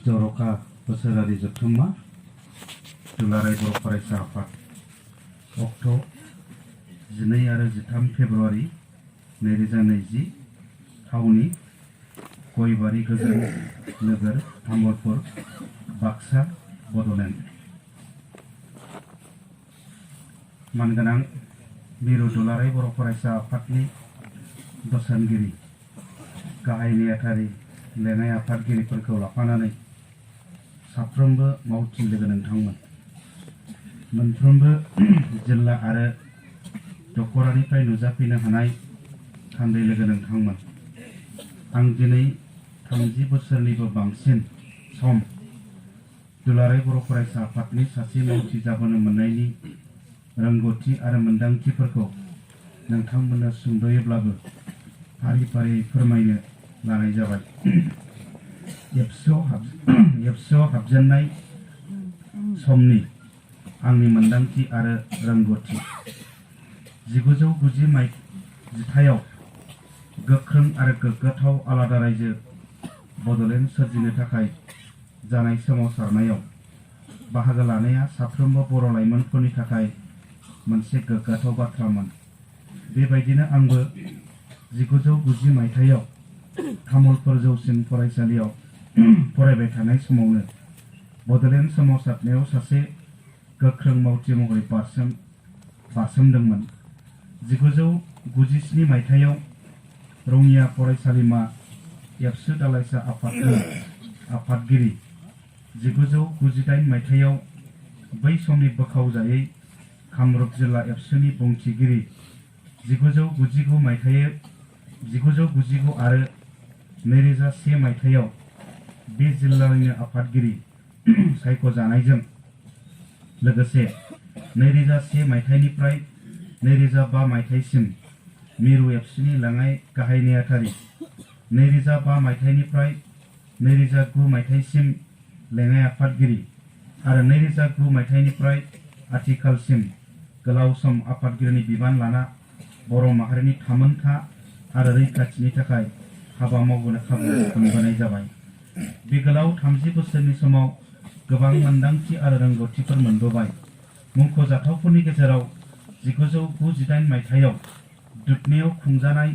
जर'खा बोसोरारि जथुम्मा दुलाराय बर' फरायसा आफाद अक्ट' 12 आरो 13 फेब्रुवारि 2020 थावनि गयबारि गोजोन नोगोर तामुलपुर बाक्सा बड'लेण्ड। मानगोनां मिरु दुलाराय बर' फरायसा आफादनि बोसोनगिरि गाहाय नेहाथारि लेङाइ आफादगिरिफोरखौ लाफानानै साफ्रोमबो मावथि लोगो नोंथांमोन, मोनफ्रोमबो जिल्ला आरो दख'रानिफ्राय नुजाफैनो हानाय थान्दै लोगो नोंथांमोन, आं दिनै 30 बोसोरनिबो बांसिन सम दुलाराय बर' फरायसा आफादनि सासे मावथि जाबोनो मोननायनि रोंगौथि आरो मोन्दांथिफोरखौ नोंथांमोननो सुंद'यैब्लाबो फारि फारि फोरमायनो लानाय जाबाय। एबसुआव हाबजेननाय समनि आंनि मोन्दांथि आरो रोंगौथि 1990 मायथाइयाव गोख्रों आरो गोग्गाथाव आलादा रायजो बड'लेण्ड सोरजिनो थाखाय जानाय सोमावसारनायाव बाहागो लानाया साफ्रोमबो बर' लाइमोनफोरनि थाखाय मोनसे गोग्गाथाव बाथ्रामोन। बेबायदिनो आंबो 1990 मायथाइयाव तामुलपुर जौसिन फरायसालियाव फरायबाय थानाय समावनो बड'लेण्ड सोमावसारनायाव सासे गोख्रों मावथि महरै बारसोमदोंमोन। 1997 मायथाइयाव रङिया फरायसालिमा एबसु दालाइसा आफादनि आफादगिरि, 1998 मायथाइयाव बै समनि बोखावजायै कामरुप जिल्ला एबसुनि बुंथिगिरि, 1999 आरो 2001 मायथाइयाव बे जिल्लानिनो आफादगिरि सायख'जानायजों लोगोसे 2001 मायथाइनिफ्राय 2005 मायथाइसिम मिरु एबसुनि लेङाइ गाहाय नेहाथारि, 2005 मायथाइनिफ्राय 2009 मायथाइसिम लेङाइ आफादगिरि आरो 2009 मायथाइनिफ्राय आथिखालसिम गोलाव सम आफादगिरिनि बिबान लाना बर' माहारिनि थामोनथा आरो रैखाथिनि थाखाय हाबा मावबोनो खाबु मोनबोनाय जाबाय। बे गोलाव 30 बोसोरनि समाव गोबां मोन्दांथि आरो रोंगौथिफोर मोनबोबाय। मुंख'जाथावफोरनि गेजेराव 1998 मायथाइयाव दुधनैयाव खुंजानाय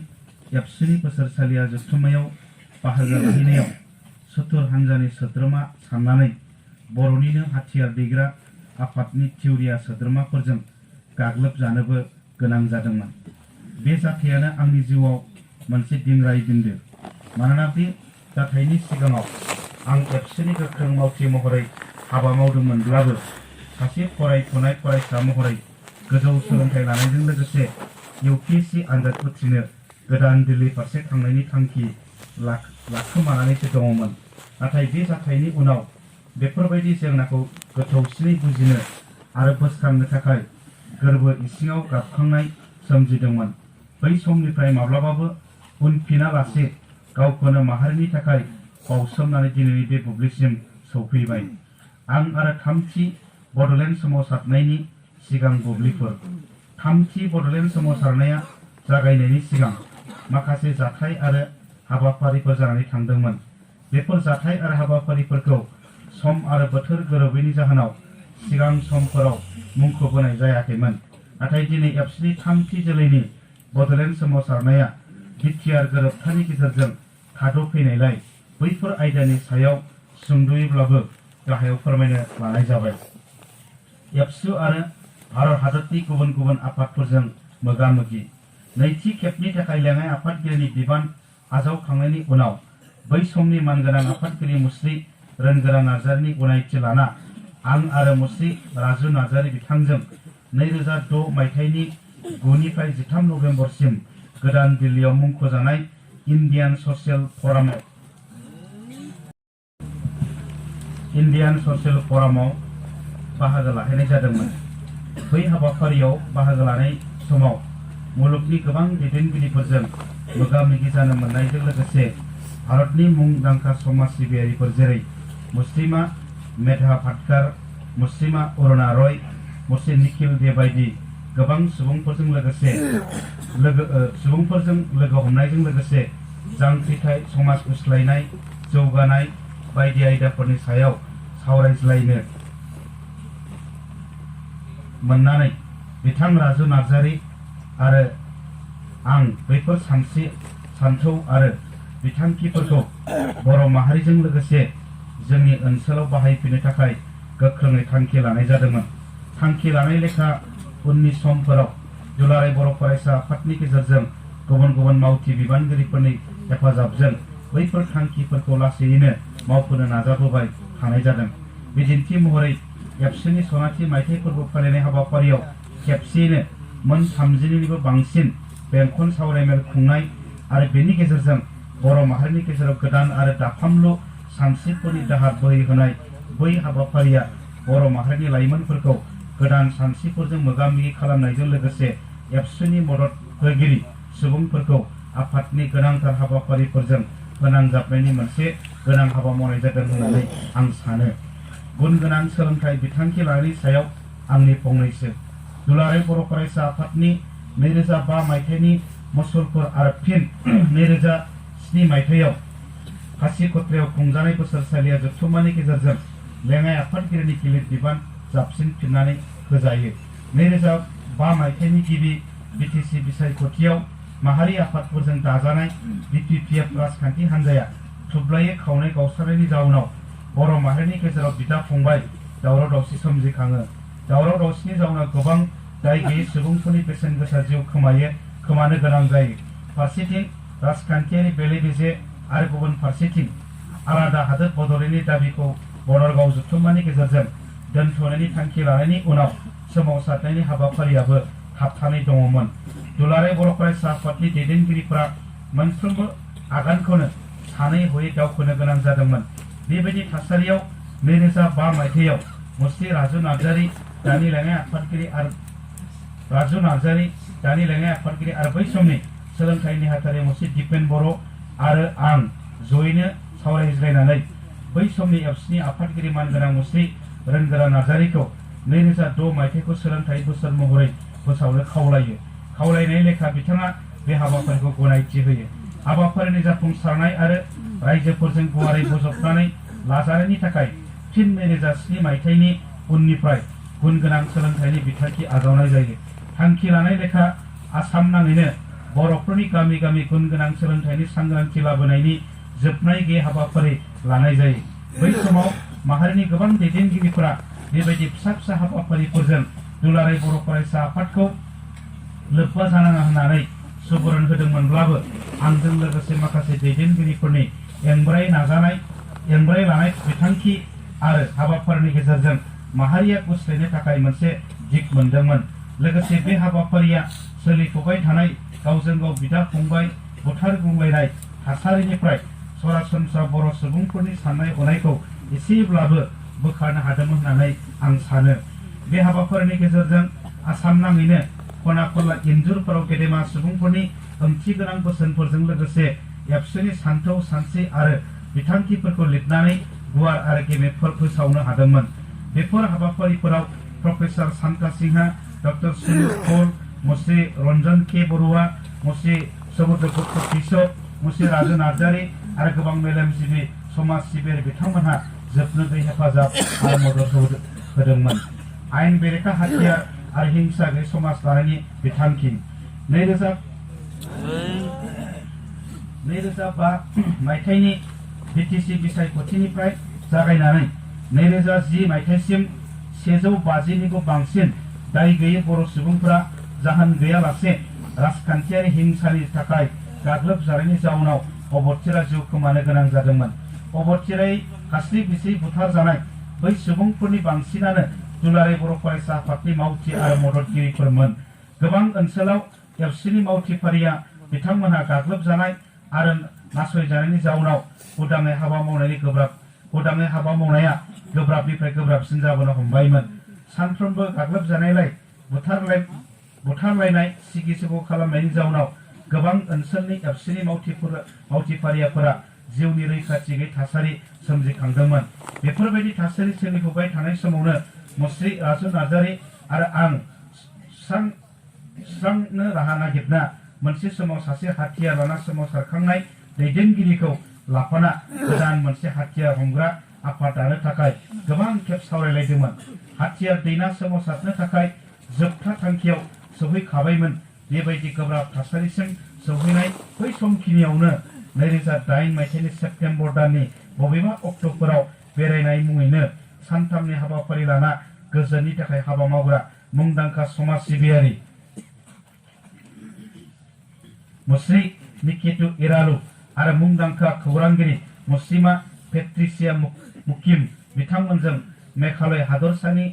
एबसुनि बोसोरसालिया जथुम्मायाव बाहागो लाहैनायाव सुथुर हान्जानि सोद्रोमा साननानै बर'निनो हाथियार दैग्रा आफादनि थिउरिया सोद्रोमाफोरजों गाग्लोबजानोबो गोनां जादोंमोन। बे जाथायानो आंनि जिउआव मोनसे दिंराय बिन्दो, मानोना बे जाथायनि सिगाङाव आं एबसुनि गोख्रों मावथि महरै हाबा मावदोंमोनब्लाबो सासे फरायफुनाय फरायसा महरै गोजौ सोलोंथाइ लानायजों लोगोसे UPSC आनजाद उथ्रिनो गोदान दिल्ली फारसे थांनायनि थांखि लाखोमानानैसो दङमोन। नाथाय बे जाथायनि उनाव बेफोरबायदि जेंनाखौ गोथौसिनै बुजिनो आरो बोस्रांनो थाखाय गोरबो इसिङाव गाबखांनाय सोमजिदोंमोन। बै समनिफ्राय माब्लाबाबो उनफिनालासे गावखौनो माहारिनि थाखाय बाउसोमनानै दिनैनि बे बुब्लिसिम सौफैबाय। आं आरो थामथि बड'लेण्ड सोमावसारनायनि सिगां बुब्लिफोर। थामथि बड'लेण्ड सोमावसारनाया जागायनायनि सिगां माखासे जाथाय आरो हाबाफारिफोर जानानै थांदोंमोन। बेफोर जाथाय आरो हाबाफारिफोरखौ सम आरो बोथोर गोरोबैनि जाहोनाव सिगां समफोराव मुंख'बोनाय जायाखैमोन। नाथाय दिनै एबसुनि थामथि जोलैनि बड'लेण्ड सोमावसारनाया बिटिआर गोरोबथानि गेजेरजों थाद'फैनायलाय बैफोर आयदानि सायाव सुंद'यैब्लाबो गाहायाव फोरमायनो लानाय जाबाय। एबसु आरो भारत हादरनि गुबुन गुबुन आफादफोरजों मोगा-मोगि। नैथि खेबनि थाखाय लेङाइ आफादगिरिनि बिबान आजावखांनायनि उनाव बै समनि मानगोनां आफादगिरि मुस्रि रोनगोरा नार्जारिनि गनायथि लाना आं आरो मुस्रि राजु नार्जारि बिथांजों 2006 मायथाइनि 9 निफ्राय 13 नभेम्बरसिम गोदान दिल्लीयाव मुंख'जानाय इन्डियान ससियेल फरामाव बाहागो लाहैनाय जादोंमोन। बै हाबाफारियाव बाहागो लानाय समाव मुलुगनि गोबां दैदेनगिरिफोरजों मोगा-मोगि जानो मोननायजों लोगोसे भारतनि मुंदांखा समाज सिबियारिफोर जेरै मुस्लिमा मेधा पाटकार, मुस्लिमा अरुणा रय, मुस्लिम निखिल बेबायदि गोबां सुबुंफोरजों लोगो हमनायजों लोगोसे जांख्रिथाय समाज उस्लायनाय, जौगानाय बायदि आयदाफोरनि सायाव सावरायज्लायनो मोननानै बिथां राजु नार्जारी आरो आं बैफोर सान्थौ आरो बिथांखिफोरखौ बर' माहारिजों लोगोसे जोंनि ओनसोलाव बाहायफिननो थाखाय गोख्रोङै थांखि लानाय जादोंमोन। थांखि लानाय लेखा उननि समफोराव दुलाराय बर' फरायसा आफादनि गेजेरजों गुबुन गुबुन मावथि बिबानगिरिफोरनि हेफाजाबजों बैफोर थांखिफोरखौ लासैयैनो मावफुंनो नाजाबोबाय थानाय जादों। बिदिन्थि महरै एबसुनि सनाथि मायथाइ फोरबो फालिनाय हाबाफारियाव खेबसेयैनो मोन 30निबो बांसिन बेंखन सावरायमेल खुंनाय आरो बेनि गेजेरजों बर' माहारिनि गेजेराव गोदान आरो दाफामलु सानस्रिफोरनि दाहार बोहैहोनाय बै हाबाफारिया बर' माहारिनि लाइमोनफोरखौ गोदान सानस्रिफोरजों मोगा-मोगि खालामनायजों लोगोसे एबसुनि मदद होगिरि सुबुंफोरखौ आफादनि गोनांथार हाबाफारिफोरजों फोनांजाबनायनि मोनसे गोनां हाबा मावनाय जादों होननानै आं सानो। गुन गोनां सोलोंथाइ बिथांखि लानायनि सायाव आंनि फंनैसो दुलाराय बर' फरायसा आफादनि 2005 मायथाइनि मसुलफोर आरो फिन 2007 मायथाइयाव खासिक'त्रायाव खुंजानाय बोसोरसालिया जथुम्मानि गेजेरजों लेङाइ आफादगिरिनि गिलिर बिबान जाबसिनफिननानै होजायो। 2005 मायथाइनि गिबि बिटिसि बिसायख'थियाव माहारि आफादफोरजों दाजानाय बिपिपिएफ राजखान्थि हान्जाया थुब्लायै खावनै गावस्रानायनि जाउनाव बर' माहारिनि गेजेराव बिदा फंबाय दावराव दावसि सोमजिखाङो। दावराव दावसिनि जाउनाव गोबां दाय गैयै सुबुंफोरनि बेसेन गोसा जिउ खोमानो गोनां जायो। फारसेथिं राजखान्थियारि बेले-बेजे आरो गुबुन फारसेथिं आलादा हादोर बदलैनि दाबिखौ बर्डरगाव जथुम्मानि गेजेरजों दोनथ'नायनि थांखि लानायनि उनाव सोमावसारनायनि हाबाफारियाबो थाबथानाय दङमोन। दुलाराय बर' फरायसा आफादनि दैदेनगिरिफोरा मोनफ्रोमबो आगानखौनो सानै हयै दावखोनो गोनां जादोंमोन। बेबायदि थासारियाव 2005 मायथाइयाव मुस्रि राजु नार्जारी दानि लेङाइ आफादगिरि आरो बै समनि सोलोंथाइ नेहाथारि मुस्रि दिपेन बर' आरो आं जयैनो सावरायज्लायनानै बै समनि एबसुनि आफादगिरि मानगोनां मुस्रि रोनगोरा नार्जारीखौ 2006 मायथाइखौ सोलोंथाइ बोसोर महरै फोसावनो खावलायो। खावलायनाय लेखा बिथाङा बे हाबाफारिखौ गनायथि होयो। हाबाफारिनि जाफुंसारनाय आरो रायजोफोरजों गुवारै बोजबनानै लाजानायनि थाखाय फिन 2007 मायथाइनि उननिफ्राय गुन गोनां सोलोंथाइनि बिथांखि आजावनाय जायो। थांखि लानाय लेखा आसाम नाङैनो बर'फोरनि गामि गामि गुन गोनां सोलोंथाइनि सांग्रांथि लाबोनायनि जोबनाय गैयै हाबाफारि लानाय जायो। बै समाव माहारिनि गोबां दैदेनगिरिफोरा बेबायदि फिसा फिसा हाबाफारिफोरजों दुलाराय बर' फरायसा आफादखौ लोब्बा जानाङा होननानै सुबुरुन होदोंमोनब्लाबो आंजों लोगोसे माखासे दैदेनगिरिफोरनि एंब्राय लानाय बिथांखि आरो हाबाफारिनि गेजेरजों माहारिया गुस्लायनो थाखाय मोनसे दिग मोनदोंमोन। लोगोसे बे हाबाफारिया सोलिफुबाय थानाय गावजों गाव बिदा फंबाय बुथार गुंलायनाय थासारिनिफ्राय सरासनस्रा बर' सुबुंफोरनि साननाय हनायखौ एसेब्लाबो बोखारनो हादोंमोन होननानै आं सानो। बे हाबाफारिनि गेजेरजों आसाम नाङैनो खना खनला इन्जुरफोराव गेदेमा सुबुंफोरनि ओंथि गोनां बोसोनफोरजों लोगोसे एबसुनि सान्थौ सानस्रि आरो बिथांखिफोरखौ लिरनानै गुवार आरो गेदेर फोसावनो हादोंमोन। बेफोर हाबाफारिफोराव प्रफेसर शान्ता सिंहा, डक्टर सुनील कौल, मुस्रि रन्जन के बरुवा, मुस्रि समुद्रगुप्त किशोर, मुस्रि राजु नार्जारी आरो गोबां मेलेमजिबि समाज सिबियारि बिथांमोनहा जोबनो गैयै हेफाजाब आरो मदद होदोंमोन। आयेन बेरेखा हाथियार आरो हिंसा गैयै समाज दानायनि बिथांखि 2005 मायथाइनि बिटिसि बिसायख'थिनिफ्राय जागायनानै 2010 मायथाइसिम 150निबो बांसिन दाय गैयै बर' सुबुंफोरा जाहोन गैयालासे राजखान्थियारि हिंसानि थाखाय गाग्लोबजानायनि जाउनाव अबथिरा जिउ खोमानो गोनां जादोंमोन। अबथिरायै खास्रि बिस्रि बुथार जानाय बै सुबुंफोरनि बांसिनानो दुलाराय बर' फरायसा आफादनि मावथि आरो मददगिरिफोरमोन। गोबां ओनसोलाव एबसुनि मावथिफारिया बिथांमोनहा गाग्लोबजानाय आरो नासयजानायनि जाउनाव उदाङै हाबा मावनाया गोब्राबनिफ्राय गोब्राबसिन जाबोनो हमबायमोन। सानफ्रोमबो गाग्लोबजानायलाय बुथारलायनाय सिगि-सिग खालामनायनि जाउनाव गोबां ओनसोलनि एबसुनि मावथिफारियाफोरा जिउनि रैखाथि गैयै थासारि सोमजिखांदोंमोन। बेफोरबायदि थासारि सोलिफुबाय थानाय समावनो मुस्रि राजु नार्जारी आरो आं सुस्रांनो राहा नागिरना मोनसे समाव सासे हाथियार लाना सोमावसारखांनाय दैदेनगिरिखौ लाफाना गोदान मोनसे हाथियार हमग्रा आफाद दानो थाखाय गोबां खेब सावरायलायदोंमोन। हाथियार दैना सोमावसारनो थाखाय जोबथा थांखियाव सौहैखाबायमोन। बेबायदि गोब्राब थासारिसिम सौहैनाय बै समखिनियावनो 2008 मायथाइनि सेप्तेम्बर दाननि बबेबा अक्ट'फोराव बेरायनाय मुङैनो सानथामनि हाबाफारि लाना गोजोननि थाखाय हाबा मावग्रा मुंदांखा समाज सिबियारि मुस्रि निकेतु इरालु आरो मुंदांखा खौरांगिरि मुस्लिमा पेट्रिसिया मुकिम बिथांमोनजों मेघालय हादरसानि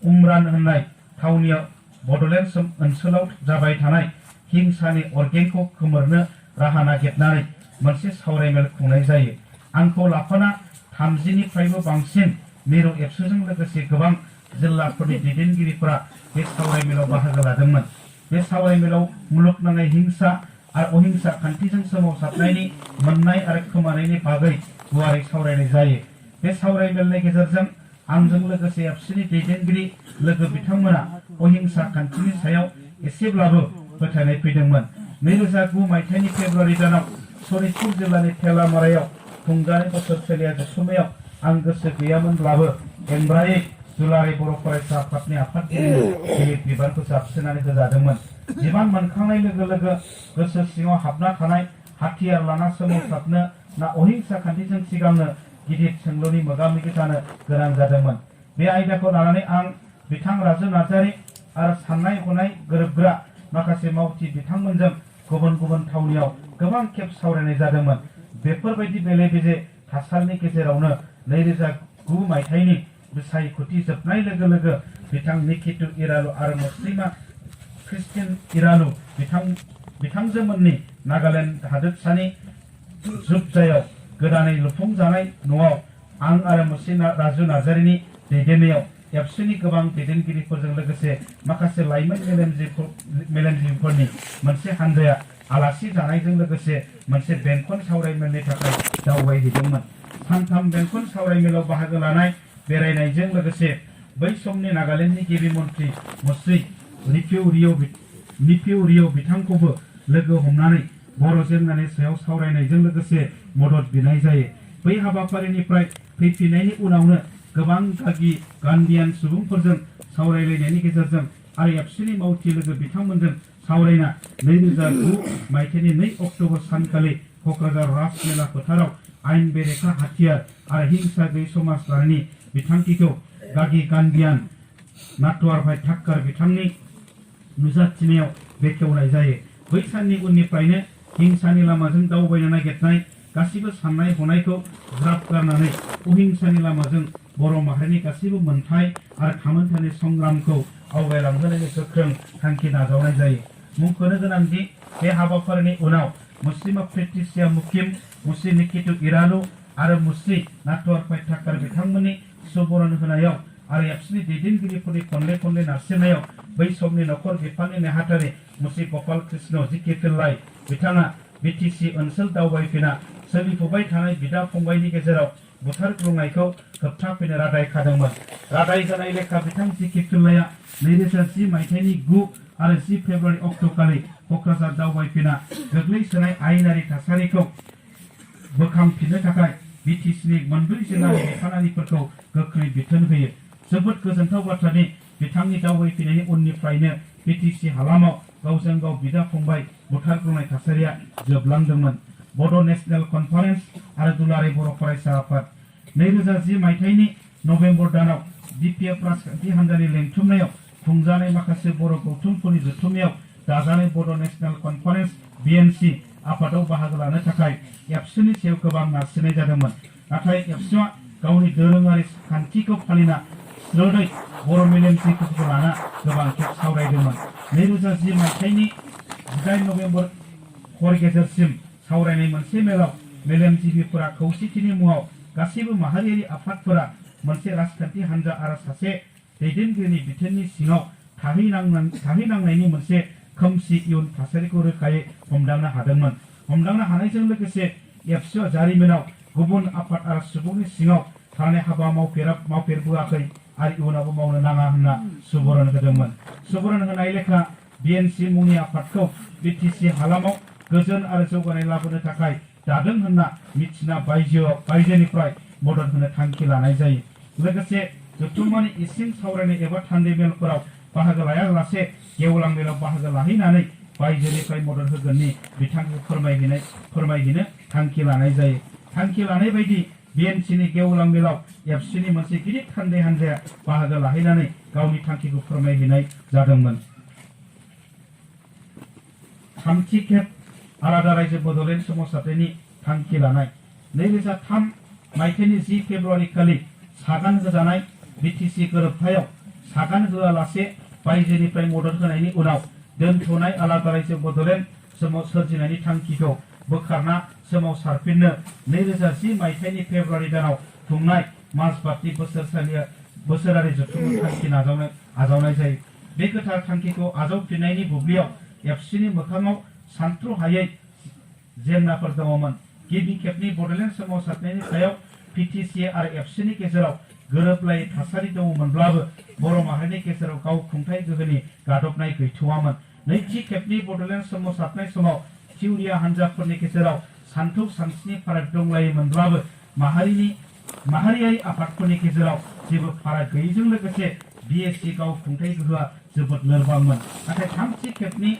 उमरान होननाय थावनियाव बडलेण्ड ओनसोलाव जाबाय थानाय हिंसानि अरगेंखौ खोमोरनो राहा नागिरनानै मोनसे सावरायमेल खुंनाय जायो। आंखौ लाफाना 30निफ्रायबो बांसिन मिरु एबसुजों लोगोसे गोबां जिल्लाफोरनि दैदेनगिरिफोरा बे सावरायमेलाव बाहागो लादोंमोन। बे सावरायमेलाव मुलुगनाङै हिंसा आरो अहिंसा खान्थिजों सोमावसारनायनि मोननाय आरो खोमानायनि बागै गुवारै सावरायनाय जायो। बे सावरायमेलनि गेजेरजों आंजों लोगोसे एबसुनि दैदेनगिरि लोगो बिथांमोना अहिंसा खान्थिनि सायाव एसेब्लाबो फोथायनाय फैदोंमोन। 2009 मायथाइनि फेब्रुवारि दानाव सनितपुर जिल्लानि थेलामारायाव खुंजानाय बोसोरसेलिया जथुम्मायाव आं गोसो गैयामोनब्लाबो एमब्रायै दुलाराय बर' फरायसा आफादनि आफादगिरि बिबानखौ जाबसिननानै होजादोंमोन। बिबान मोनखांनाय लोगो लोगो गोसो सिङाव हाबना थानाय हाथियार लाना सोमावसारनो ना अहिंसा खान्थिजों सिगांनो गिदिर सोंलुनि मोगा-मोगि जानो गोनां जादोंमोन। बे आयदाखौ लानानै आं बिथां राजु नार्जारी आरो साननाय हनाय गोरोबग्रा माखासे मावथि बिथांमोनजों गुबुन गुबुन थावनियाव गोबां खेब सावरायनाय जादोंमोन। बेफोरबायदि बेले-बेजे थासारिनि गेजेरावनो 2009 मायथाइनि बिसायख'थि जोबनाय लोगो लोगो बिथां निकेतु इरालु आरो मुस्लिमा क्रिस्टिन इरालु बिथांजोमोननि नागालेण्ड हादोरसानि जुबजायाव गोदानै लुफुंजानाय न'आव आं आरो मुस्रि राजु नार्जारीनि दैदेननायाव एबसुनि गोबां दैदेनगिरिफोरजों लोगोसे माखासे लाइमोन मेलेमजिबिफोरनि मोनसे हानजाया आलासि जानायजों लोगोसे मोनसे बेंखन सावरायमेलनि थाखाय दावबायहैदोंमोन। सानथाम बेंखन सावरायमेलाव बाहागो लानाय बेरायनायजों लोगोसे बै समनि नागालेण्डनि गिबि मन्थ्रि मुस्रि निफ्यु रिय' बिथांखौबो लोगो हमनानै बर' जेंनानि सायाव सावरायनायजों लोगोसे मदद बिनाय जायो। बै हाबाफारिनिफ्राय फैफिननायनि उनावनो गोबां गान्बियान सुबुंफोरजों सावरायलायनायनि गेजेरजों आरो एबसुनि मावथि लोगो बिथांमोनजों सावरायना 2009 मायथाइनि 2 अक्ट'बर सानखालि क'क्राझार राजमेला फोथाराव आयेन बेरेखा हाथियार आरो हिंसा गैयै समाज दानायनि बिथांखिखौ गागि गान्बियान नाटवार भाई ठाक्कर बिथांनि नुजाथिनायाव बेखेवनाय जायो। बै साननि उननिफ्रायनो हिंसानि लामाजों दावबायनो नागिरनाय गासिबो साननाय हनायखौ ज्राब गारनानै अहिंसानि लामाजों बर' माहारिनि गासिबो मोनथाय आरो थामोनथानि संग्रामखौ आवगायलांहोनायनि गोख्रों थांखि नाजावनाय जायो। मुंख'नो गोनांदि बे हाबाफारिनि उनाव मुस्लिमा पेट्रिसिया मुकिम, मुस्रि निकेतु इरालु आरो मुस्रि नाटवार भाई ठाक्कर बिथांमोननि सुबुरुन होनायाव आरो एबसुनि दैदेनगिरिफोरनि खनले नारसिननायाव बै समनि नखर बिफाननि नेहाथारि मुस्रि गपाल कृष्ण जिके पिल्लाई बिथाङा बिटिसि ओनसोल दावबायफिना सोलिफुबाय थानाय बिदा फंबायनि गेजेराव बुथारग्लुंनायखौ होबथाफैनो रादाय खादोंमोन। रादाय होनाय लेखा बिथां जिके पिल्लाया 2010 मायथाइनि 9 आरो 10 फेब्रुवारि अक्ट'खालि क'क्राझार दावबायफिना गोग्लैसोनाय आयेनारि थासारिखौ बोखांफिननो थाखाय बिटिसिनि 4 जिल्लानि बिफानारिफोरखौ गोख्रै बिथोन होयो। जोबोद गोजोनथाव बाथ्रानि बिथांनि दावबायफिननायनि उननिफ्रायनो बिटिसि हालामाव गावजों गाव बिदा फंबाय बुथारग्लुंनाय थासारिया जोबलांदोंमोन। बड' नेशनेल कनफारेन्स आरो दुलाराय बर' फरायसा आफाद 2010 मायथाइनि नभेम्बर दानाव बिपिएफ राजखान्थि हान्जानि लेंथुमनायाव खुंजानाय माखासे बर' गौथुमफोरनि जथुम्मायाव दाजानाय बड' नेशनेल कनफारेन्स बिएनसि आफादाव बाहागो लानो थाखाय एबसुनि सायाव गोबां नारसिननाय जादोंमोन। नाथाय एबसुआ गावनि दोरोङारि खान्थिखौ फालिना स्रोदै बर' मेलेमजिबिफोरखौ लाना गोबां खेब सावरायदोंमोन। 2010 मायथाइनि 18 नभेम्बर हर गेजेरसिम सावरायनाय मोनसे मेलाव मेलेमजिबिफोरा खौसेथिनि मुङाव गासैबो माहारियारि आफादफोरा मोनसे राजखान्थि हान्जा आरो सासे दैदेनगिरिनि बिथोननि सिङाव थाहैनांनायनि मोनसे खोमसि इयुन थासारिखौ रोखायै हमदांनो हादोंमोन। हमदांनो हानायजों लोगोसे एबसुआ जारिमिनाव गुबुन आफाद आरो सुबुंनि सिङाव थानाय हाबा मावफेरबोआखै आरो इयुनावबो मावनो नाङा होनना सुबुरुन होदोंमोन। सुबुरुन होनाय लेखा बिएनसि मुंनि आफादखौ बिटिसि हालामाव गोजोन आरो जौगानाय लाबोनो थाखाय दादों होनना मिथिना बायजोनिफ्राय मदद होनो थांखि लानाय जायो। लोगोसे जथुम्मानि इसिं सावरायनाय एबा थान्दै मेलफोराव बाहागो लायालासे गेवलां मेलाव बाहागो लाहैनानै बायजोनिफ्राय मदद होगोननि बिथांखिखौ फोरमायहैनो थांखि लानाय जायो। थांखि लानाय बायदि बिएनसिनि गेवलां मेलाव एबसुनि मोनसे गिदिर थान्दै हान्जाया बाहागो लाहैनानै गावनि थांखिखौ फोरमायहैनाय जादोंमोन। थामथि खेब आलादा रायजो बड'लेण्ड सोमावसारनायनि थांखि लानाय 2003 मायथाइनि 10 फेब्रुवारि खालि सागान होजानाय बिटिसि गोरोबथायाव सागान होआलासे बायजोनिफ्राय मदद होनायनि उनाव दोनथ'नाय आलादा रायजो बड'लेण्ड सोरजिनायनि थांखिखौ बोखारना सोमावसारफिननो 2010 मायथाइनि फेब्रुवारि दानाव खुंनाय माजबाटनि बोसोरारि जथुम्मायाव थांखि आजावनाय जायो। बे गोथार थांखिखौ आजावफिननायनि बुब्लियाव एबसुनि मोखाङाव सानथ्र'हायै जेंनाफोर दङमोन। गिबि खेबनि बड'लेण्ड सोमावसारनायनि सायाव पिटिसि आरो एबसुनि गेजेराव गोरोबलायै थासारि दङमोनब्लाबो बर' माहारिनि गेजेराव गावखुंथाय गोहोनि गादबनाय गैथ'वामोन। नैथि खेबनि बड'लेण्ड सोमावसारनाय समाव थिउरिया हान्जाफोरनि गेजेराव सानथौ सानस्रिनि फाराग दंलायोमोनब्लाबो माहारियारि आफादफोरनि गेजेराव जेबो फाराग गैयैजों लोगोसे बिएसि गावखुंथाय गोहोआ जोबोद लोरबांमोन। नाथाय थामथि खेबनि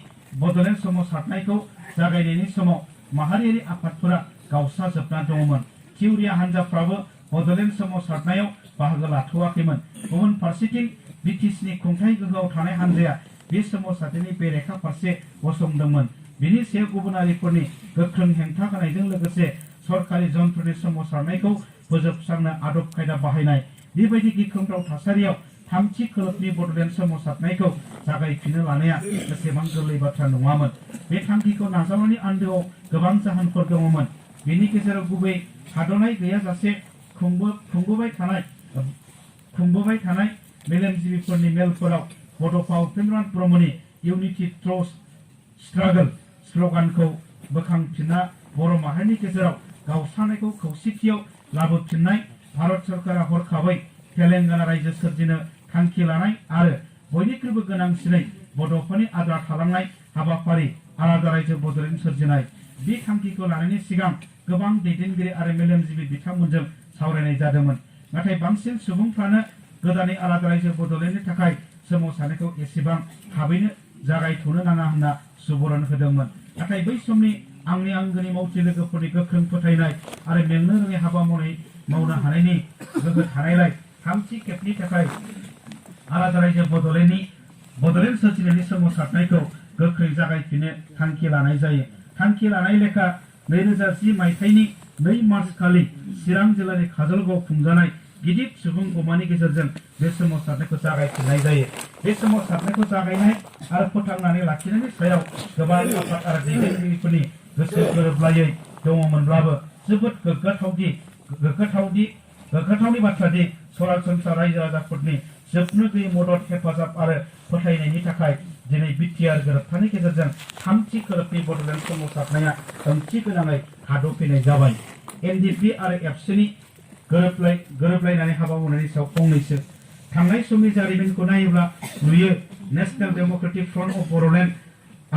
बड'लेण्ड सोमावसारनायखौ जागायनायनि समाव माहारियारि आफादफोरा गावस्राजोबना दङमोन। थिउरिया हान्जाफ्राबो बड'लेण्ड सोमावसारनायाव बाहागो लाथ'वाखैमोन। गुबुन फारसेथिं बिटिसिनि खुंथाय गोहोआव थानाय हान्जाया बे सोमावसारनायनि बेरेखा फारसे गसंदोंमोन। बेनि सायाव गुबुनारिफोरनि गोख्रों हेंथा होनायजों लोगोसे सरकारि जन्थ्रनि सोमावसारनायखौ फोजोबस्रांनो आदब खायदा बाहायनाय बेबायदि गिख्रंथाव थासारियाव थामथि खोलोबनि बड'लेण्ड सोमावसारनायखौ जागायफिननो लानाया एसेबां गोरलै बाथ्रा नङामोन। बे थांखिखौ नाजावनायनि आन्दोआव गोबां जाहोनफोर दङमोन। बेनि गेजेराव गुबै थाद'नाय गैयाजासे खुंबोबाय थानाय मेलेमजिबिफोरनि मेलफोराव बड'फा उपेन्द्रनाथ ब्रह्मनि इउनिटि थ्रु स्ट्रागल स्ल'गानखौ बोखांफिनना बर' माहारिनि गेजेराव गावस्रानायखौ खौसेथियाव लाबोफिननाय, भारत सरकारा हरखाबै तेलेंगाना रायजो सोरजिनो थांखि लानाय आरो बयनिख्रुइबो गोनांसिनै बड'फोरनि आद्रा थालांनाय हाबाफारि आलादा रायजो बड'लेण्ड सोरजिनाय। बे थांखिखौ लानायनि सिगां गोबां दैदेनगिरि आरो मेलेमजिबि बिथांमोनजों सावरायनाय जादोंमोन। नाथाय बांसिन सुबुंफ्रानो गोदानै आलादा रायजो बड'लेण्डनि थाखाय सोमावसारनायखौ एसेबां थाबैनो जागायथ'नो नाङा होनना सुबुरुन होदोंमोन। नाथाय बै समनि आंनि आंगोनि मावथि लोगोफोरनि गोख्रों फोथायनाय आरो मेंनो रोङै हाबा मावनो हानायनि गोहो थानायलाय थामथि खेबनि थाखाय आलादा रायजो बड'लेण्ड सोरजिनायनि सोमावसारनायखौ गोख्रै जागायफिननो थांखि लानाय जायो। थांखि लानाय लेखा 2010 मायथाइनि 2 मार्च खालि चिरां जिल्लानि काजलगावआव खुंजानाय गिदिर सुबुं गमानि गेजेरजों बे सोमावसारनायखौ जागायफिननाय जायो। बे सोमावसारनायखौ जागायनाय आरो फोथांनानै लाखिनायनि सायाव गोबां आफाद आरो दैदेनगिरिफोरनि गोसो गोरोबलायै दङमोनब्लाबो जोबोद गोग्गाथावनि बाथ्रा दि सरासनस्रा रायजो राजाफोरनि जोबनो गैयै मदद, हेफाजाब आरो फोथायनायनि थाखाय दिनै बिटिआर गोरोबथानि गेजेरजों थामथि खोलोबनि बड'लेण्ड सोमावसारनाया ओंथि गोनाङै हादफैनाय जाबाय। एनडिपि आरो एबसुनि गोरोबलायनानै हाबा मावनायनि सायाव फंनैसो थांनाय समनि जारिमिनखौ नायोब्ला नुयो national Democratic front of Bodoland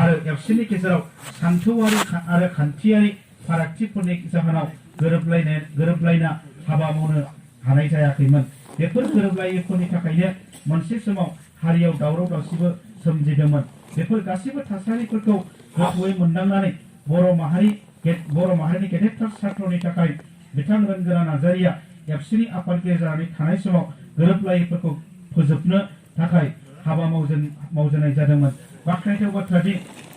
आरो एबसुनि गेजेराव सानथौआरि आरो खान्थियारि फारागथिफोरनि जाहोनाव गोरोबलायना हाबा मावनो हानाय जायाखैमोन। बेफोर गोरोबलायैफोरनि थाखायनो मोनसे समाव हारियाव दावराव दावसिबो सोमजिदोंमोन। बेफोर गासैबो थासारिफोरखौ गोथौयै मोनदांनानै बर' माहारिनि गेदेरथार सार्थनि थाखाय बिथां रोंगोरा नार्जारिया एबसुनि आफादगिरि जानानै थानाय समाव गोरोबलायैफोरखौ फोजोबनो थाखाय हाबा मावजेननाय जादोंमोन। बाख्नायथाव बाथ्रा दि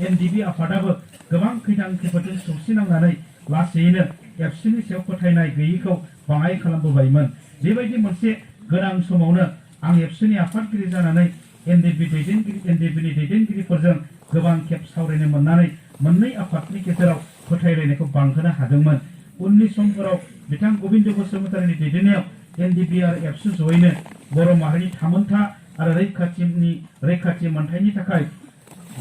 एनडिपि आफादाबो गोबां खैदां-खैफोदजों सौसिनांनानै लासैनो एबसुनि सायाव फोथायनाय गैयैखौ बाङाइ खालामबोबायमोन। बेबायदि मोनसे गोनां समावनो आं एबसुनि आफादगिरि जानानै एनडिपिनि दैदेनगिरिफोरजों गोबां खेब सावरायनो मोननानै मोननै आफादनि गेजेराव फोथायलायनायखौ बांहोनो हादोंमोन। उननि समफोराव बिथां गबिन्द बसुमतारीनि दैदेननायाव एनडिपि आरो एबसु जयैनो बर' माहारिनि थामोनथा आरो रैखाथि मोनथायनि थाखाय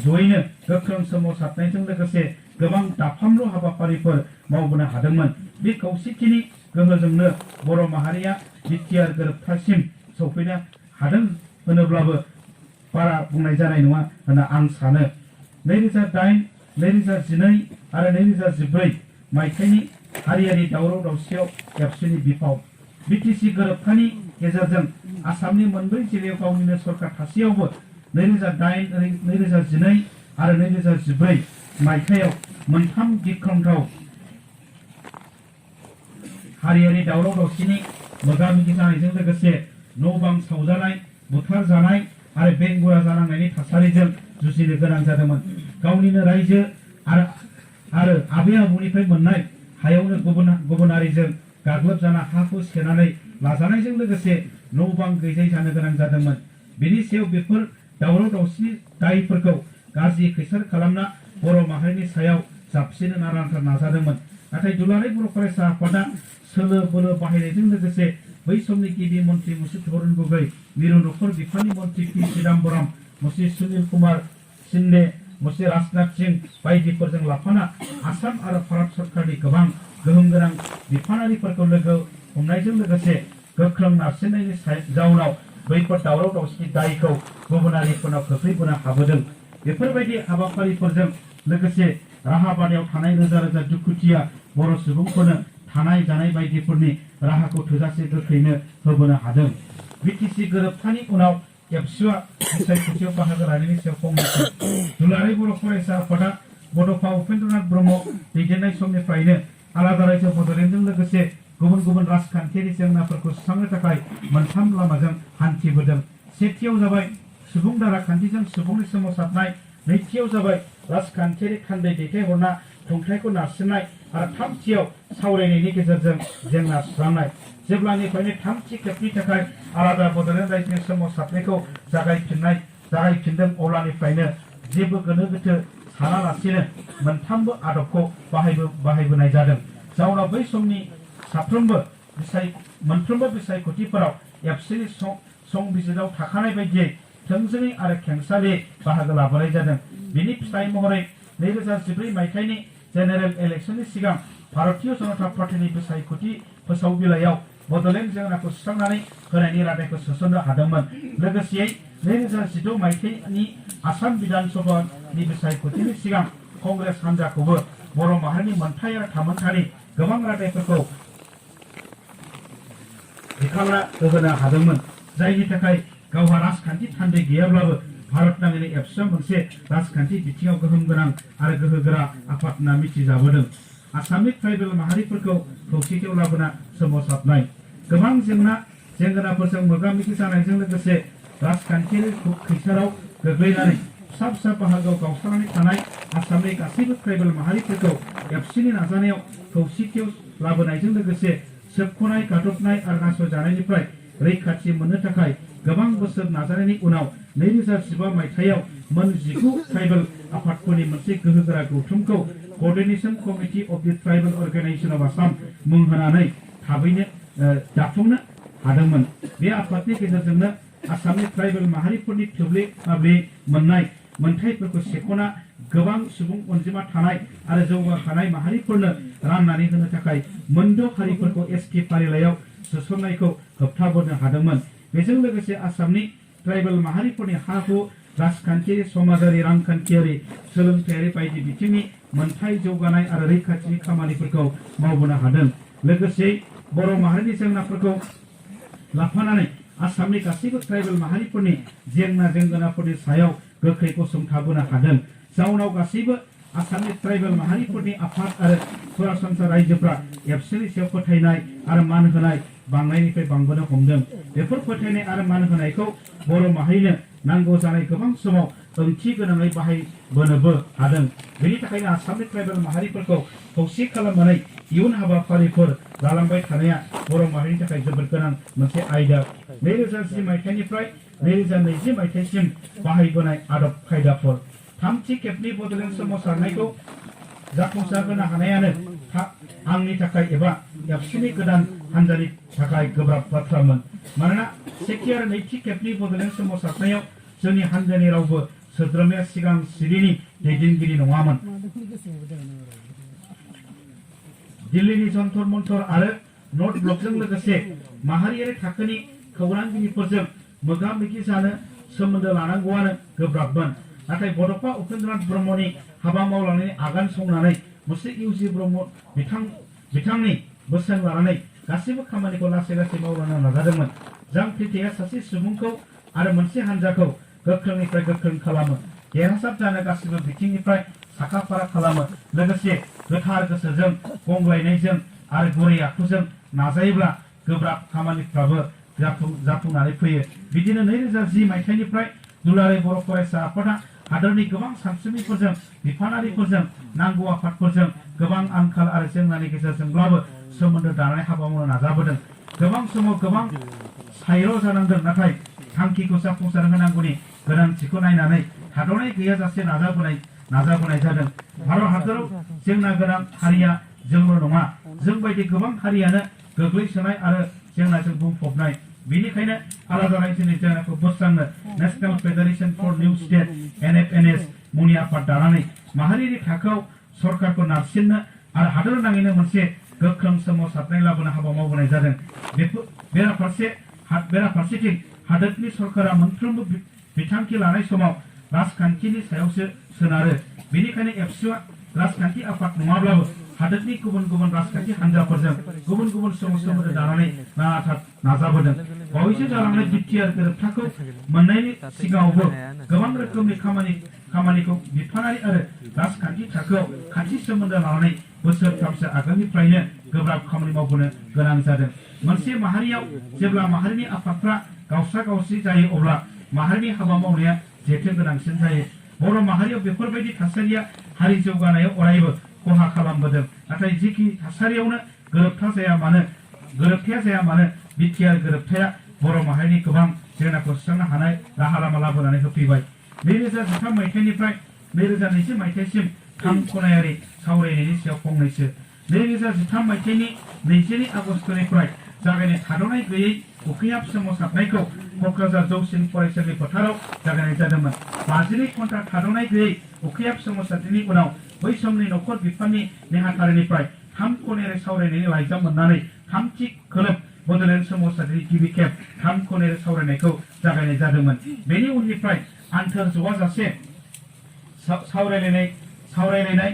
जयैनो गोख्रों सोमावसारनायजों लोगोसे गोबां दाफामलु हाबाफारिफोर मावबोनो हादोंमोन। बे खौसेथिनि गोहोजोंनो बर' माहारिया बिटिआर गोरोबथासिम सौफैनो हादों होनोब्लाबो बारा बुंनाय जानाय नङा होनना आं सानो। 2008, 2012 आरो 2014 मायथाइनि हारियारि दावराव दावसियाव एबसुनि बिफाव बिटिसि गोरोबथानि गेजेरजों आसामनि मोनब्रै जिल्लायाव गावनिनो सरकार थासेयावबो 2008, 2012 आरो 2014 मायथाइयाव मोनथाम गिख्रंथाव हारियारि दावराव दावसिनि मोगा मोगि जानायजों लोगोसे न' बां सावजानाय बुथारजानाय आरो बेंगुरा जानांनायनि थासारिजों जुजिनो गोनां जादोंमोन। गावनिनो रायजो आरो आबै आबौनिफ्राय मोननाय हायावनो गुबुनारिजों गाग्लोबजाना हाखौ सेनानै लाजानायजों लोगोसे न' बां गैजायै जानो गोनां जादोंमोन। बेनि सायाव बेफोर दावराव दावसिनि दायफोरखौ गाज्रि खैसार खालामना बर' माहारिनि सायाव जाबसिनो नारानाथा नाजादोंमोन। नाथाय दुलाराय बर' फरायसा आफादा सोलो बोलो बाहायनायजों लोगोसे बै समनि गिबि मन्त्रि मुसु तरुण गगৈ, मिरु नखर बिफाननि मन्त्रि पि चिदम्बरम, मुसि सुनील कुमार शिंदे, मुसि राजनाथ सिंह बायदिफोरजों लाफाना आसाम आरो भारत सरकारनि गोबां गोहोम गोनां बिफानारिफोरखौ लोगो हमनायजों लोगोसे गोख्रों नारसिननायनि जाउनाव बैफोर दावराव दावसिनि दायखौ गुबुनारिफोरनाव खोख्लैबोनो हाबोदों। बेफोरबायदि हाबाफारिफोरजों लोगोसे राहाबादायाव थानाय रोजा रोजा दुखुथिया बर' सुबुंफोरनो थानाय जानाय बायदिफोरनि राहाखौ थोजासे गोख्रैनो होबोनो हादों। बिटिसि गोरोबथानि उनाव एबसुआ बिसायख'थियाव बाहागो लानायनि सायाव फंनैसो दुलाराय बर' फरायसा आफादा बड'फा उपेन्द्रनाथ ब्रह्म दैदेननाय समनिफ्रायनो आलादा रायजो बड'लेण्डजों लोगोसे गुबुन गुबुन राजखान्थियारि जेंनाफोरखौ सुस्रांनो थाखाय मोनथाम लामाजों हान्थिबोदों। सेथियाव जाबाय सुबुं दाराखान्थिजों सुबुंनि सोमावसारनाय, नैथियाव जाबाय राजखान्थियारि थान्दै दैथायहरना खुंथायखौ नारसिननाय आरो थामथियाव सावरायनायनि गेजेरजों जेंना सुस्रांनाय। जेब्लानिफ्रायनो थामथि खेबनि थाखाय आलादा बड'लेण्ड रायजोनि सोमावसारनायखौ जागायफिनदों अब्लानिफ्रायनो जेबो गोनो गोथो सानालासेनो मोनथामबो आदबखौ बाहायबोनाय जादों। जाउनाव बै समनि मोनफ्रोमबो बिसायख'थिफोराव एबसुनि संबिजिराव थाखानाय बायदियै थोंजोङै आरो खेंसालियै बाहागो लाबोनाय जादों। बेनि फिथाइ महरै 2014 मायथाइनि जेनेरेल इलेक्सननि सिगां भारतीय जनता पार्टीनि बिसायख'थि फोसाव बिलाइयाव बड'लेण्ड जेंनाखौ सुस्रांनानै होनायनि रादायखौ सोसननो हादोंमोन। लोगोसेयै 2016 मायथाइनि आसाम बिधान सभानि बिसायख'थिनि सिगां कंग्रेस हान्जाखौबो बर' माहारिनि मोनथाय आरो थामोनथानि गोबां रादायफोरखौ दिखांना होनो हादोंमोन। जायनि थाखाय गावहा राजखान्थि थान्दै गैयाब्लाबो भारत नाङैनो एबसुआ मोनसे राजखान्थि बिथिङाव गोहोम गोनां आरो गोहोगोरा आफाद होनना मिथिजाबोदों। आसामनि ट्राइबेल माहारिफोरखौ खौसेथियाव लाबोना सोमावसारनाय गोबां जेंनाफोरजों मोगा मोगि जानायजों लोगोसे राजखान्थियारि खैसाराव गोग्लैनानै फिसा फिसा बाहागोआव गावस्रानानै थानाय आसामनि गासैबो ट्राइबेल माहारिफोरखौ एबसुनि नाजानायाव खौसेथियाव लाबोनायजों लोगोसे सोबख'नाय गादबनाय आरो नासयजानायनिफ्राय रैखाथि मोननो थाखाय गोबां बोसोर नाजानायनि उनाव 2015 मायथाइयाव मोन 19 ट्राइबेल आफादफोरनि मोनसे गोहोगोरा गौथुमखौ coordination committee of the tribal organisation of Assam मुं होनानै थाबैनो दाफुंनो हादोंमोन। बे आफादनि गेजेरजोंनो आसामनि ट्राइबेल माहारिफोरनि थोब्ले माब्ले मोननाय मोनथायफोरखौ सेख'ना गोबां सुबुं अनजिमा थानाय आरो जौगाखानाय माहारिफोरनो राननानै होनो थाखाय मोनद' हारिफोरखौ एसटि फारिलाइयाव सोसननायखौ होबथाबोनो हादोंमोन। बेजों लोगोसे आसामनि ट्राइबेल माहारिफोरनि हा हु राजखान्थियारि समाजारि रांखान्थियारि सोलोंथायारि बायदि बिथिंनि मोनथाय जौगानाय आरो रैखाथिनि खामानिफोरखौ मावबोनो हादों। लोगोसे बर' माहारिनि जेंनाफोरखौ लाफानानै आसामनि गासैबो ट्राइबेल माहारिफोरनि जेंना जेंगोनाफोरनि सायाव गोख्रै गसंथाबोनो हादों। जाउनाव गासैबो आसामनि ट्राइबेल माहारिफोरनि आफाद आरो सरासनस्रा रायजोफ्रा एबसुनि सायाव फोथायनाय आरो मान होनाय बांनायनिफ्राय बांबोनो हमदों। बेफोर फोथायनाय आरो मान होनायखौ बर' माहारिनो नांगौ जानाय गोबां समाव ओंथि गोनाङै बाहायबोनोबो हादों। बेनि थाखायनो आसामनि ट्राइबेल माहारिफोरखौ खौसे खालामनानै इयुन हाबाफारिफोर लालांबाय थानाया बर' माहारिनि थाखाय जोबोद गोनां मोनसे आयदा। 2010 मायथाइनिफ्राय 2020 मायथाइसिम बाहायबोनाय आदब खायदाफोर थामथि खेबनि बड'लेण्ड सोमावसारनायखौ जाफुंसार होनो हानायानो आंनि थाखाय एबा एबसुनि गोदान हान्जानि थाखाय गोब्राब बाथ्रामोन। मानोना सेथि आरो नैथि खेबनि बड'लेण्ड सोमावसारनायाव जोंनि हान्जानि रावबो सोद्रोमाया सिगां सिरिनि दैदेनगिरि नङामोन। दिल्लीनि जन्तर मन्तर आरो नर्थ ब्लकजों लोगोसे माहारियारि थाखोनि खौरांगिरिफोरजों मोगा मोगि जानो सोमोन्दो लानांगौआनो गोब्राबमोन। नाथाय बड'फा उपेन्द्रनाथ ब्रह्मनि हाबा मावलांनायनि आगान संनानै मुसे इउजि ब्रह्म बिथांनि बोसोन लानानै गासैबो खामानिखौ लासै लासै मावलांनो नाजादोंमोन। जांख्रिथाया सासे सुबुंखौ आरो मोनसे हान्जाखौ गोख्रोंनिफ्राय गोख्रों खालामो, देरहासार जानो गासैबो बिथिंनिफ्राय साखा-फारा खालामो। लोगोसे गोथार गोसोजों, गंग्लायनायजों आरो गुरै आखुजों नाजायोब्ला गोब्राब खामानिफ्राबो जाफुंनानै फैयो। बिदिनो 2010 मायथाइनिफ्राय दुलाराय बर' फरायसा आफादा हादरनि गोबां सानसुमैफोरजों, बिफानारिफोरजों, नांगौ आफादफोरजों गोबां आंखाल आरो जेंनानि गेजेरजोंब्लाबो सोमोन्दो दानानै हाबा मावनो नाजाबोदों। गोबां समाव गोबां सायर' जानांदों, नाथाय थांखिखौ जाफुंसार होनांगौनि गोनांथिखौ नायनानै थाद'नाय गैयाजासे नाजाबोनाय जादों। भारत हादराव जेंना गोनां हारिया जोंल' नङा, जोंबायदि गोबां हारियानो गोग्लैसोनाय आरो जेंनाजों बुंफबनाय। बेनिखायनो आलादा रायजोनि जेंनाखौ बोस्रांनो national federation for new state NFNS मुंनि आफाद दानानै माहारियारि थाखोआव सरकारखौ नारसिननो आरो हादर नाङैनो मोनसे गोख्रों सोमावसारनाय लाबोनो हाबा मावबोनाय जादों। बेराफारसेथिं हादोरनि सरकारा मोनफ्रोमबो बिथांखि लानाय समाव राजखान्थिनि सायावसो सोनारो। बेनिखायनो एबसुआ राजखान्थि आफाद नङाब्लाबो हादोरनि गुबुन गुबुन राजखान्थि हान्जाफोरजों गुबुन गुबुन समाव सोमोन्दो दानानै नाजाबोदों। बावैसो जालांनाय बिटिआर गोरोबथाखौ मोननायनि सिगाङावबो गोबां रोखोमनि खामानिखौ बिफानारि आरो राजखान्थि थाखोआव खाथि सोमोन्दो लानानै बोसोरथामसो आगोलनिफ्रायनो गोब्राब खामानि मावबोनो गोनां जादों। मोनसे माहारियाव जेब्ला माहारिनि आफादफ्रा गावस्रा-गावस्रि जायो, अब्ला माहारिनि हाबा मावनाया जेथो गोनांसिन जायो। बर' माहारियाव बेफोरबायदि थासारिया हारि जौगानायाव अरायबो खहा खालामबोदों। नाथाय जिखि थासारियावनो गोरोबथाया जाया मानो बिटिआर गोरोबथाया बर' माहारिनि गोबां जेंनाखौ सुस्रांनो हानाय राहा लामा लाबोनानै होफैबाय। 2013 मायथाइनिफ्राय 2020 मायथाइसिम 3 खनायारि सावरायनायनि सायाव फंनैसो। 2013 मायथाइनि 22 आगस्तनिफ्राय जागायनाय थाद'नाय गैयै उखैहाब सोमावसारनायखौ क'क्राझार जौसिन फरायसालि फोथाराव जागायनाय जादोंमोन। 52 घन्टा थाद'नाय गैयै उखैहाब सोमावसारनायनि उनाव बै समनि नखर बिफाननि नेहाथारिनिफ्राय 3 खनायारि सावरायनायनि लाइजाम मोननानै 3थि खोलोब बड'लेण्ड सोमावसारनायनि गिबि खेब 3 खनायारि सावरायनायखौ जागायनाय जादोंमोन। बेनि उननिफ्राय आन्थोर ज'आजासे सावरायलायनाय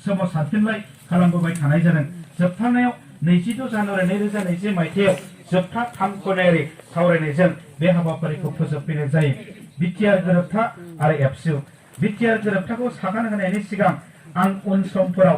सोमावसारफिनलाय खालामबोबाय थानाय जादों। जोबथारनायाव 26 जानुवारि 2020 मायथाइयाव जोबथा 3 खनायारि सावरायनायजों बे हाबाफारिखौ फोजोबफैनाय जायो। बिटिआर गोरोबथा आरो एबसु। बिटिआर गोरोबथाखौ सागान होनायनि सिगां आं उन समफोराव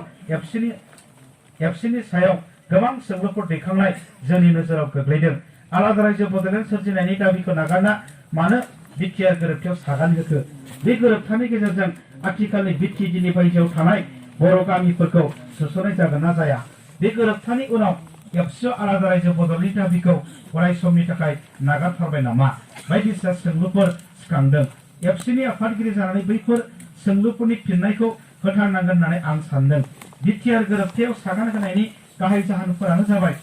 एबसुनि सायाव गोबां सोंलुफोर दैखांनाय जोंनि नोजोराव गोग्लैदों। आलादा रायजो बड'लेण्ड सोरजिनायनि दाबिखौ नागारना मानो बिटिआर गोरोबथायाव सागान होखो? बे गोरोबथानि गेजेरजों आथिखालनि बिटिडिनि बायजोआव थानाय बर' गामिफोरखौ सोसननाय जागोन ना जाया? बे गोरोबथानि उनाव एबसुआ आलादा रायजो बड'लेण्डनि दाबिखौ अराय समनि थाखाय नागारथारबाय नामा? बायदिसिना सोंलुफोर सिखांदों। एबसुनि आफादगिरि जानानै बैफोर सोंलुफोरनि फिननायखौ होथारनांगोन होननानै आं सान्दों। बिटिआर गोरोबथायाव सागान होनायनि गाहाय जाहोनफोरानो जाबाय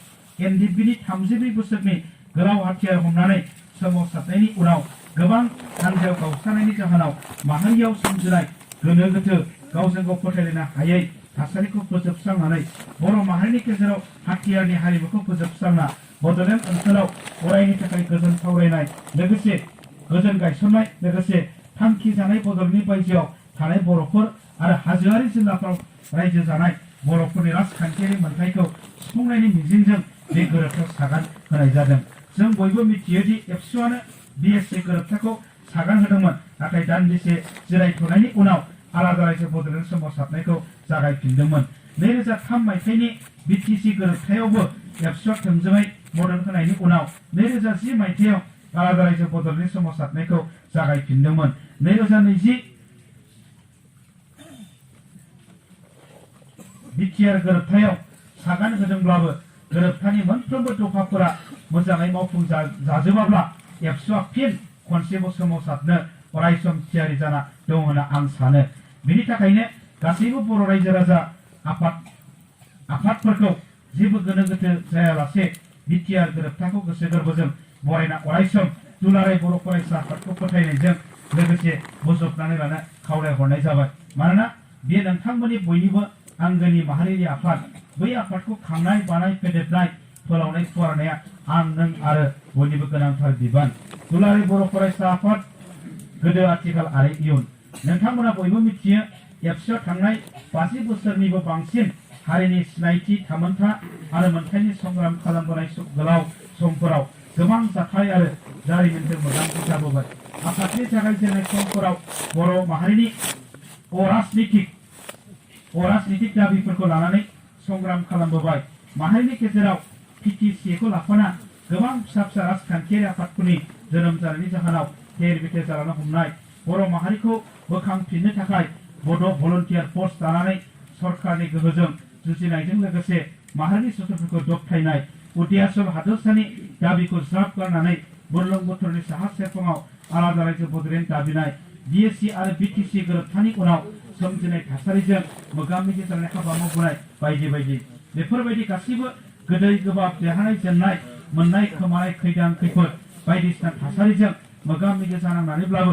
एनडिएफबिनि 32 बोसोरनि गोलाव हाथियार हमनानै सोमावसारनायनि उनाव गोबां हान्जायाव गावस्रानायनि जाहोनाव माहारियाव सोमजिनाय गोनो गोथो, गावजों गाव फोथायलायनो हायै थासारिखौ फोजोबस्रांनानै बर' माहारिनि गेजेराव हाथियारनि हारिमुखौ फोजोबस्रांना बड'लेण्ड ओनसोलाव अरायनि थाखाय गोजोन सावरायनाय लोगोसे गोजोन गायसननाय लोगोसे थांखि जानाय बड'लेण्डनि बायजोआव थानाय बर'फोर आरो हाजोआरि जिल्लाफ्राव रायजो जानाय बर'फोरनि राजखान्थियारि मोन्थायखौ सुफुंनायनि मिजिंजों बे गोरोबथायाव सागान होनाय जादों। जों बयबो मिथियो दि एबसुआनो बिएसए गोरोबथाखौ सागान होदोंमोन, नाथाय दान्दिसे जिरायथ'नायनि उनाव आलादा रायजो बड'लेण्ड सोमावसारनायखौ जागायफिनदोंमोन। 2003 मायथाइनि बिटिसि गोरोबथायावबो एबसुआ थोंजोङै मदद होनायनि उनाव 2010 मायथाइयाव आलादा रायजो बड'लेण्डनि सोमावसारनायखौ जागायफिनदोंमोन। 2020 बिटिआर गोरोबथायाव सागान होदोंब्लाबो गोरोबथानि मोनफ्रोमबो दफाफोरा मोजाङै मावफुंजाजोबाब्ला एबसुआ फिन खनसेबाव सोमावसारनो अरायसम थियारि जाना दं होनना आं सानो। बेनि थाखायनो गासैबो बर' रायजो राजा आफादफोरखौ जेबो गोनो गोथो जायालासे बिटिआर गोरोबथाखौ गोसो गोरबोजों बरायना अरायसम दुलाराय बर' फरायसा आफादखौ फोथायनायजों लोगोसे बोजबनानै लानो खावलायहरनाय जाबाय। मानोना बे नोंथांमोननि बयनिबो आंगोनि माहारियारि आफाद। बै आफादखौ खांनाय, बानाय, फेदेरनाय, फोलावनाय, फुवारनाया आं, नों आरो बयनिबो गोनांथार बिबान। दुलाराय बर' फरायसा आफाद गोदो, आथिखाल आरो इयुन। नोंथांमोना बयबो मिथियो एबसुआव थांनाय 50 बोसोरनिबो बांसिन हारिनि सिनायथि थामोनथा आरो मोनथायनि संग्राम खालामबोनाय गोलाव समफोराव गोबां जाथाय आरो जारिमिनजों मोगा-मोगि जाबोबाय। आफादनि जागायजेननाय समफोराव बर' माहारिनि अराजनितिक दाबिफोरखौ लानानै संग्राम खालामबोबाय। माहारिनि गेजेराव PTCखौ लाफाना गोबां फिसा फिसा राजखान्थियारि आफादफोरनि जोनोम जानायनि जाहोनाव थेर-बेथेर जालांनो हमनाय, बर' माहारिखौ बोखांफिननो थाखाय बड' भलन्टियार फर्स दानानै सरकारनि गोहोजों जुजिनायजों लोगोसे माहारिनि सुथुरफोरखौ दबथायनाय, उदियाचल हादोरसानि दाबिखौ ज्राब गारनानै बुरलुंबुथुरनि साहा सेरफाङाव आलादा रायजो बड'लेण्ड दाबिनाय, BSC आरो BTC गोरोबथानि उनाव सोमजिनाय थासारिजों मोगा-मोगि जानानै हाबा मावबोनाय बायदि बायदि। बेफोरबायदि गासैबो गोदै गोबाब देरहानाय जेननाय मोननाय खोमानाय खैदां खैफोद बायदिसिना थासारिजों मोगा-मोगि जानांनानैब्लाबो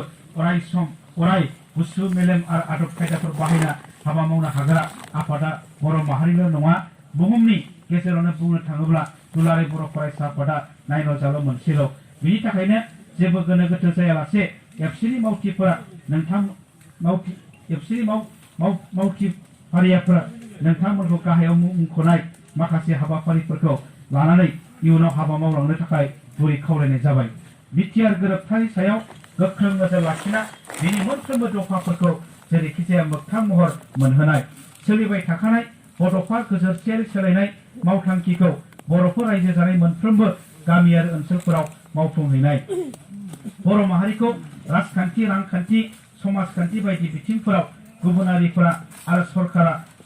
अराय गुसु मेलेम आरो आदब खायदाफोर बाहायना हाबा मावनो हाग्रा आफादा बर' माहारिल' नङा, बुहुमनि गेजेरावनो बुंनो थाङोब्ला दुलाराय बर' फरायसा आफादा नायल' जाल' मोनसेल'। बिनि थाखायनो जेबो गोनो गोथो जायालासे एबसुनि मावथिफारियाफोरा नोंथांमोनखौ गाहायाव मुंख'नाय माखासे हाबाफारिफोरखौ लानानै इयुनाव हाबा मावलांनो थाखाय गुरै खावलायनाय जाबाय। बिटिआर गोरोबथानि सायाव गोख्रों नोजोर लाखिना बिनि मोनफ्रोमबो दफाफोरखौ जेरैखिजाया मोगथां महर मोनहोनाय, सोलिबाय थाखानाय बड'फा गोजोरथियारि सोलायनाय मावथांखिखौ बर'फोर रायजो जानाय मोनफ्रोमबो गामियारि ओनसोलफोराव मावफुंहैनाय, बर' माहारिखौ राजखान्थि, रांखान्थि, समाजखान्थि बायदि बिथिंफोराव गुबुनारिफोरा आरो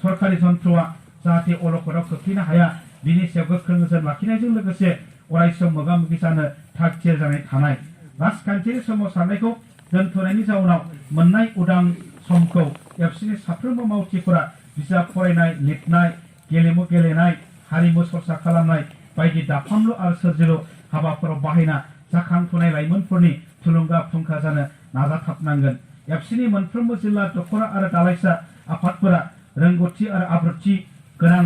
सरकारि जन्थ्रआ जाहाथे अलखदाव खोख्लैनो हाया, बिनि सायाव गोख्रों नोजोर लाखिनायजों लोगोसे अरायसम मोगा-मोगि जानो थाग-थियारि जानानै थानाय, राजखान्थियारि सोमावसारनायखौ दोनथ'नायनि जाउनाव मोननाय उदां समखौ एबसुनि साफ्रोमबो मावथिफोरा बिजाब फरायनाय, लिरनाय, गेलेमु गेलेनाय, हारिमु सरसा खालामनाय बायदि दाफामलु आरो सोरजिलु हाबाफोराव बाहायना जाखांफुनाय लाइमोनफोरनि थुलुंगा फुंखा जानो नाजाथाबनांगोन। एबसुनि मोनफ्रोमबो जिल्ला दख'रा आरो दालाइसा आफादफोरा रोंगौथि आरो आब्रुथि गोनां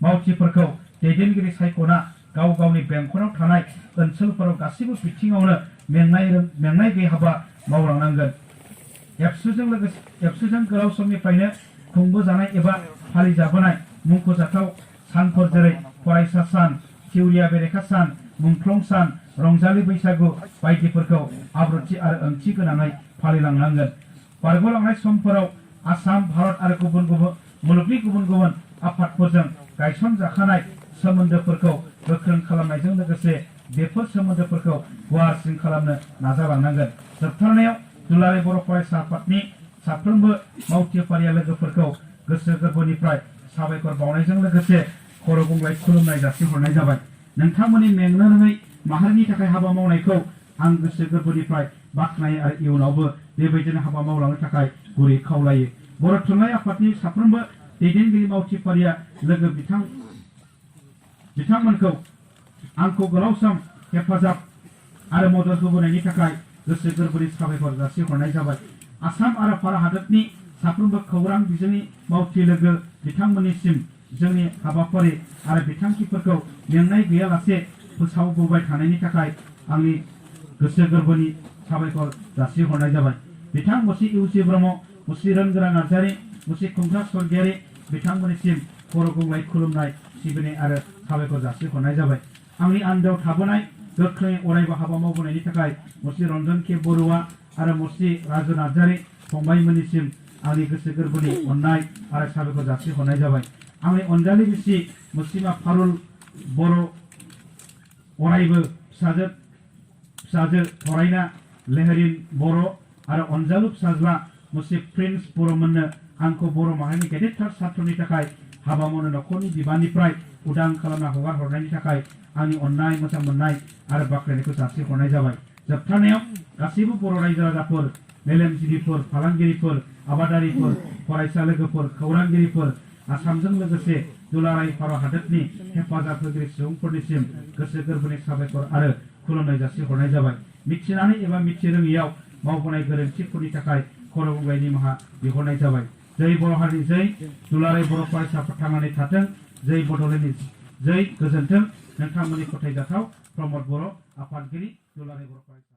मावथिफोरखौ दैदेनगिरि सायख'ना गाव गावनि बेंखनाव थानाय ओनसोलफोराव गासैबो बिथिङावनो मेंनाय गैयै हाबा मावलांनांगोन। एबसुजों गोलाव समनिफ्रायनो खुंबोजानाय एबा फालिजाबोनाय मुंख'जाथाव सानफोर जेरै फरायसा सान, थिउरिया बेरेखा सान, मुंख्लं सान, रंजालि बैसागु बायदिफोरखौ आब्रुथि आरो ओंथि गोनाङै फालिलांनांगोन। बारग'लांनाय समफोराव आसाम, भारत आरो मुलुगनि गुबुन गुबुन आफादफोरजों गायसनजाखानाय सोमोन्दोफोरखौ गोख्रों खालामनायजों लोगोसे बेफोर सोमोन्दोफोरखौ गुवारसिन खालामनो नाजालांनांगोन। जोबथारनायाव दुलाराय बर' फरायसा आफादनि साफ्रोमबो मावथिफारिया लोगोफोरखौ गोसो गोरबोनिफ्राय साबायखर बावनायजों लोगोसे खर' गंग्लाय खुलुमनाय जासिहरनाय जाबाय। नोंथांमोननि मेंनो रोङै माहारिनि थाखाय हाबा मावनायखौ आं गोसो गोरबोनिफ्राय बाख्नायो आरो इयुनावबो बेबायदिनो हाबा मावलांनो थाखाय गुरै खावलायो। बर' थुनलाइ आफादनि साफ्रोमबो दैदेनगिरि मावथिफारिया लोगो बिथांमोनखौ आंखौ गोलाव सम हेफाजाब आरो मदद होबोनायनि थाखाय गोसो गोरबोनि साबायखर जासिहरनाय जाबाय। आसाम आरो भारत हादरनि साफ्रोमबो खौरां बिजोंनि मावथि लोगो बिथांमोननिसिम जोंनि हाबाफारि आरो बिथांखिफोरखौ मेंनाय गैयालासे फोसावबोबाय थानायनि थाखाय आंनि गोसो गोरबोनि साबायखर जासिहरनाय जाबाय। बिथां मुसि इउसि ब्रह्म, मुसि रोनगोरा नार्जारि, मुसि खुंथा स्वर्गियारि बिथांमोननिसिम खर' गंग्लाय खुलुमनाय, सिबिनाय आरो साबायखर जासिहरनाय जाबाय। आंनि आन्दोआव थाबोनाय गोख्रोङै अरायबो हाबा मावबोनायनि थाखाय मुसि रन्जन के बरुवा आरो मुसि राजु नार्जारि फंबायमोननिसिम आंनि गोसो गोरबोनि अननाय आरो साबायखर जासिहरनाय जाबाय। आंनि अनजालि बिसि मुस्लिमा फारुल बर' अरायबो फिसाजो फरायना लेहेरिन बर' आरो अनजालु फिसाज्ला मुसि प्रिन्स बर'मोननो आंखौ बर' माहारिनि गेदेरथार सात्रनि थाखाय हाबा मावनो न'खरनि बिबाननिफ्राय उदां खालामना हगार हरनायनि थाखाय आंनि अननाय, मोजां मोननाय आरो बाख्नायनायखौ जासिहरनाय जाबाय। जोबथारनायाव गासैबो बर' रायजो राजाफोर, मेलेमजिबिफोर, फालांगिरिफोर, आबादारिफोर, फरायसा लोगोफोर, खौरांगिरिफोर, आसामजों लोगोसे दुलाराय भारत हादरनि हेफाजाब होगिरि सुबुंफोरनिसिम गोसो गोरबोनि साबायखर आरो खुलुमनाय जासिहरनाय जाबाय। मिथिनानै एबा मिथिरोङैयाव मावबोनाय गोरोन्थिफोरनि थाखाय खर' गंग्लाय निमाहा बिहरनाय जाबाय। जै बर' हारिनि जै, दुलाराय बर' फरायसाफोर थांनानै थाथों, जै बड'लेण्डनि जै, गोजोन्थों। नोंथांमोननि फोथायजाथाव प्रमद बर', आफादगिरि, दुलाराय बर' फरायसा